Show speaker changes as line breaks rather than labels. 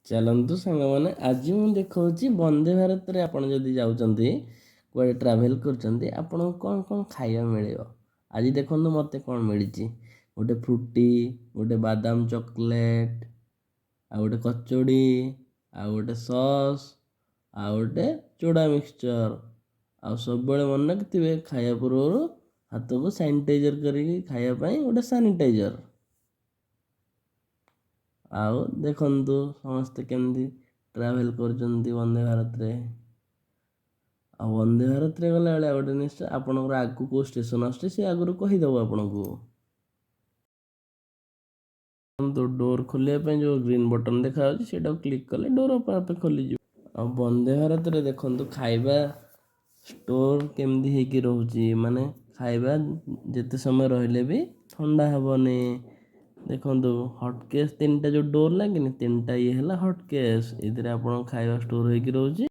ଚାଲନ୍ତୁ ସାଙ୍ଗମାନେ, ଆଜି ମୁଁ ଦେଖାଉଛି ବନ୍ଦେ ଭାରତରେ ଆପଣ ଯଦି ଯାଉଛନ୍ତି, କୁଆଡ଼େ ଟ୍ରାଭେଲ୍ କରୁଛନ୍ତି, ଆପଣଙ୍କୁ କ'ଣ କ'ଣ ଖାଇବା ମିଳିବ। ଆଜି ଦେଖନ୍ତୁ ମୋତେ କ'ଣ ମିଳିଛି। ଗୋଟେ ଫ୍ରୁଟି, ଗୋଟେ ବାଦାମ ଚକୋଲେଟ୍, ଆଉ ଗୋଟେ କଚୋଡ଼ି, ଆଉ ଗୋଟେ ସସ୍, ଆଉ ଗୋଟେ ଚୁଡ଼ା ମିକ୍ସଚର୍। ଆଉ ସବୁବେଳେ ମନେ ରଖିଥିବେ, ଖାଇବା ପୂର୍ବରୁ ହାତକୁ ସାନିଟାଇଜର୍ କରିକି ଖାଇବା ପାଇଁ ଗୋଟେ ସାନିଟାଇଜର୍। ଆଉ ଦେଖନ୍ତୁ ସମସ୍ତେ କେମିତି ଟ୍ରାଭେଲ୍ କରୁଛନ୍ତି ବନ୍ଦେ ଭାରତରେ। ଆଉ ବନ୍ଦେ ଭାରତରେ ଗଲାବେଳେ ଆଉ ଗୋଟେ ଜିନିଷ, ଆପଣଙ୍କର ଆଗକୁ କେଉଁ ଷ୍ଟେସନ୍ ଆସୁଛି, ସେ ଆଗରୁ କହିଦେବ ଆପଣଙ୍କୁ। ଡୋର୍ ଖୋଲିବା ପାଇଁ ଯେଉଁ ଗ୍ରୀନ୍ ବଟନ୍ ଦେଖାଯାଉଛି, ସେଇଟାକୁ କ୍ଲିକ୍ କଲେ ଡୋର୍ ଆପେ ଆପେ ଖୋଲିଯିବ। ଆଉ ବନ୍ଦେ ଭାରତରେ ଦେଖନ୍ତୁ ଖାଇବା ଷ୍ଟୋର୍ କେମିତି ହେଇକି ରହୁଛି, ମାନେ ଖାଇବା ଯେତେ ସମୟ ରହିଲେ ବି ଥଣ୍ଡା ହେବନି। ଦେଖନ୍ତୁ, ହଟ୍ କେସ୍ ତିନିଟା ଯେଉଁ ଡୋର୍ ଲାଗିନି ତିନିଟା, ଇଏ ହେଲା ହଟ୍ କେସ୍। ଏଥିରେ ଆପଣଙ୍କ ଖାଇବା ଷ୍ଟୋର୍ ହେଇକି ରହୁଛି।